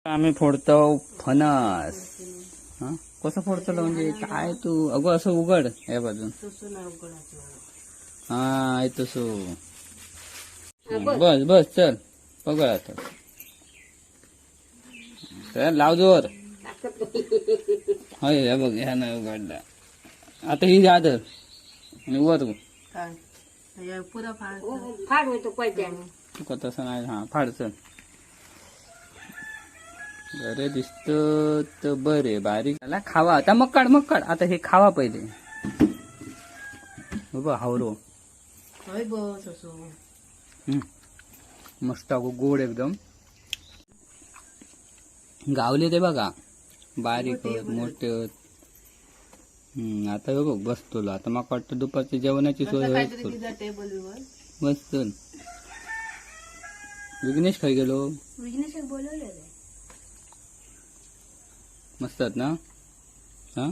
आम्ही फोडतो फणस. हा, कसं फोडतलं म्हणजे काय तू? अगं, असं उघड या बाजून. तसं नाही उघडायचं. हा, आहे तसं. बस बस, चल पकड आता. चल, लाव जोर. होय, हे बघ, ह्या नाही उघडला. आता ही जादर आणि वर. काय हे पुरा फाड. फाड होतो कोयत्यानं. तुका तसं नाही. हा, फाड, चल. बरे दिसत तर बरे बारीक त्याला खावा आता. मग काढ, मग काढ आता. हे खावा पहिले. बाबा हावरो. होय, बस असो. हम्म. मस्त अगो, गोड एकदम. गावले ते बघा, बारीक होत, मोठे होत. आता हे बघ, बसतो आता. मग वाटतं दुपारच्या जेवणाची सोय तसं होईल. काहीतरी तिचा टेबल बिबल. मस्त. विघ्नेश खाय गेलो? विघ्नेश बोलवलेलं. मस्त आहेत ना? हा.